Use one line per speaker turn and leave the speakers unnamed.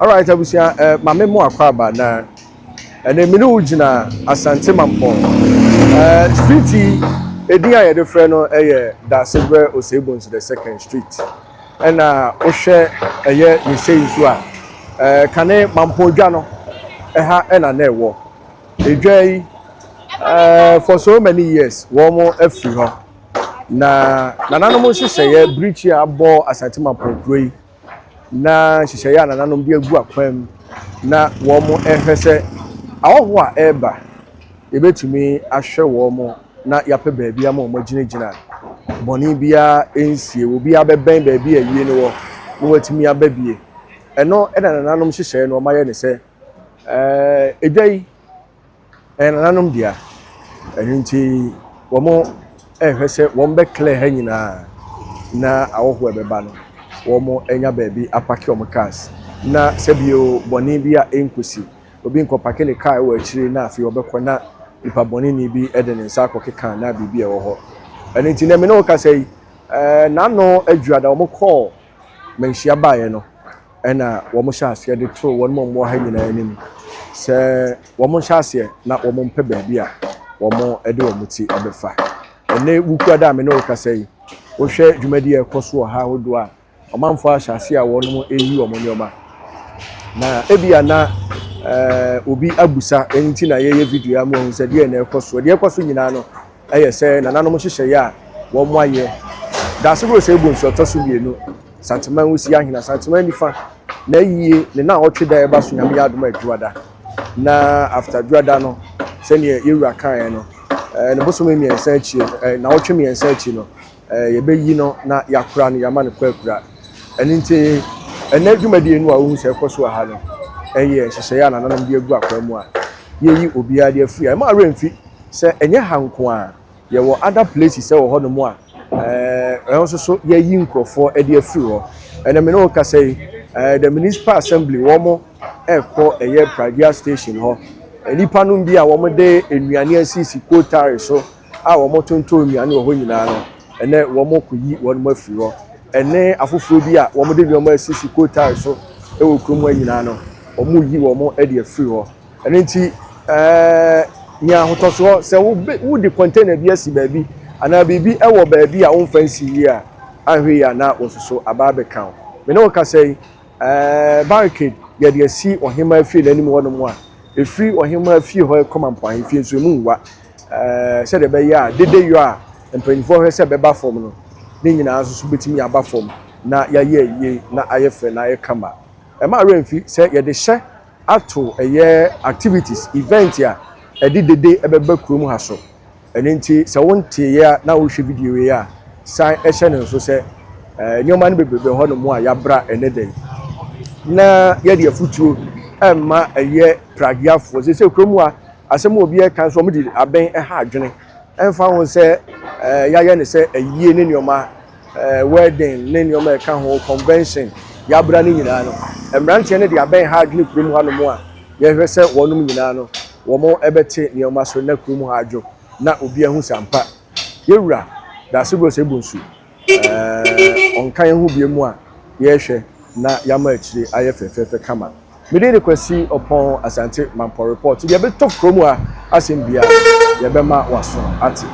Alright, abusua, maame mu akɔ aba na ɛnɛ me ne wo gyina Asante Mampɔn street yi edin a yɛde frɛ no yɛ Daasebrɛ Osei Bonsu the Second Street. Ɛna wohwɛ ɛyɛ ne sei nso a, kane Mampɔn dwa no ɛha ɛna na ɛwɔ. Edwa yi for so many years wɔn afiri hɔ, na nananom nhyehyɛeɛ birikyi a abɔ Asante Mampɔn kuro yi na nhyehyɛeɛ a nananom de agu akwan mu na wɔn rehwɛ sɛ ahɔhoɔ a ɛreba yɛbɛtumi ahwɛ wɔn na yɛapɛ baabi ama wɔn agyinagyina, bɔne biara nsie, obiara bɛbɛn baabi a ayie no wɔ na watumi aba bie. Ɛno ɛna nananom nhyehyɛeɛ no wɔayɛ ne sɛ edwa yi ɛyɛ nananom dea, ɛno nti wɔn rehwɛ sɛ wɔn bɛ clear ha nyinaa na ahɔhoɔ a ɛbɛba no wɔn anya baabi apark wɔn cars, na sɛbio bɔne bi a ɛnkosi obi nkɔ park ne car wɔ akyire na afei ɔbɛkɔ na nipa bɔneni bi de ne nsa akɔkeka na biribi a ɛwɔ hɔ. Ɛno nti na me ne wo kasa yi, n'ano adwuada wɔn kɔɔ manhyia baeɛ no, ɛna wɔn hyɛ aseɛ de too wɔn a wɔwɔ ha nyinaa anim sɛ wɔn hyɛ aseɛ na wɔn mpɛ baabi a wɔn de wɔn ti bɛfa. Ɛnɛ wukuada a me ne wo kasa yi, wohwɛ dwumadi a ɛkɔ so wɔ ha ahodoɔ a ɔmanfoɔ ahyɛ aseɛ a wɔn reyi wɔn nneɛma, na ebia na obi abusa nti na yɛyɛ video ama wɔn sɛ deɛ na ɛkɔ so. Deɛ ɛkɔ so nyinaa no ɛyɛ sɛ nananom nhyehyɛeɛ a wɔn ayɛ. Daasebrɛ Osei Bonsu ɔtɔ so mmienu, Santeman Wusi Ahene, Santeman nifa na ayie ne na ɔtwe da ɛba so, Nyame yɛ adom adwuada. Na after dwuada no, sɛdeɛ yɛwura kaeɛ no, ne bosome 3 akyi, na ɔtwe 3 akyi no, yɛbɛyi no na yɛakora no, yɛama no kɔ akura. Ɛno nti ɛnɛ dwumadie no a wohu sɛ ɛkɔ so wɔ ha no ɛyɛ nhyehyɛeɛ a nananom de agu akwan mu a yɛyi obiara de afiri a ɛma awerɛ mfi sɛ ɛnyɛ ha nko a yɛwɔ other places sɛ wɔ hɔnom a ɛno nso so yɛyi nkurɔfoɔ de afiri hɔ. Ɛnɛ me ne wo kasa yi, the Municipal Assembly wɔn ɛrekɔ ɛyɛ Pragya Station hɔ. Nnipa no bi a wɔde nnuane asisi coal so a wɔtontɔn nnuane wɔ hɔ nyinaa no, ɛnɛ wɔn kɔyi wɔn afiri hɔ. Ɛne afoforɔ bi a wɔde nneɛma asisi coal so wɔ kurom hɔ nyinaa no, wɔn yi wɔn de afiri hɔ. Ɛno nti nea ahotɔsoɔ sɛ wode container bi asi baabi anaa biribi wɔ baabi a wɔmfa nsi yie a, ahwɛ yie a na wɔsoso aba abɛka wo. Me ne wo kasa yi, barricade yɛde asi ɔhemmaa fie n'anim hɔnom a ɛfiri ɔhemmaa fie hɔ kɔ Mampɔn ahemfie nso emu nwa, sɛdeɛ ɛbɛyɛ a dede yɔ a mpanyinfoɔ hwɛ sɛ ɛbɛba fam no, ne nyinaa nso so bɛtumi aba fam na yɛayɛ yie na ayɛ fɛ na ayɛ kama. Ɛma awerɛ mfi sɛ yɛde hyɛ ato ɛyɛ activities, event a ɛde dede ɛbɛba kurom ha so. Ɛno nti sɛ wonteeɛ a na wohwɛ video yi a, san ɛhyɛ ne nso sɛ nneɛma no bebrebe hɔnom a yɛabra ɛne dan na yɛde afutuo ɛmma ɛyɛ pragiafoɔ sɛ kurom a asɛm a obi ɛka nso wɔn de abɛn ɛha adwene ɛmfa ho sɛ yɛayɛ ne sɛ ɛyie ne nneɛma, wedding ne nneɛma ɛka ho, convention yɛabra ne nyinaa no, mmeranteɛ no de abɛn ha adwene kurom hanom a yɛhwɛ sɛ wɔnom nyinaa no wɔn ɛbɛte nneɛma so na kurom ha adwo na obi ahu sampa yɛwura Daasebrɛ Osei Bonsu ɔnka yɛn ho bie mu a yɛrehwɛ na yɛama akyire ayɛ fɛfɛɛfɛ kama. Mede de Kwasi Ɔpɔn, Asante Mampɔ Report. Deɛ ɛbɛtɔ kurom a asɛm biara yɛbɛma waso ate.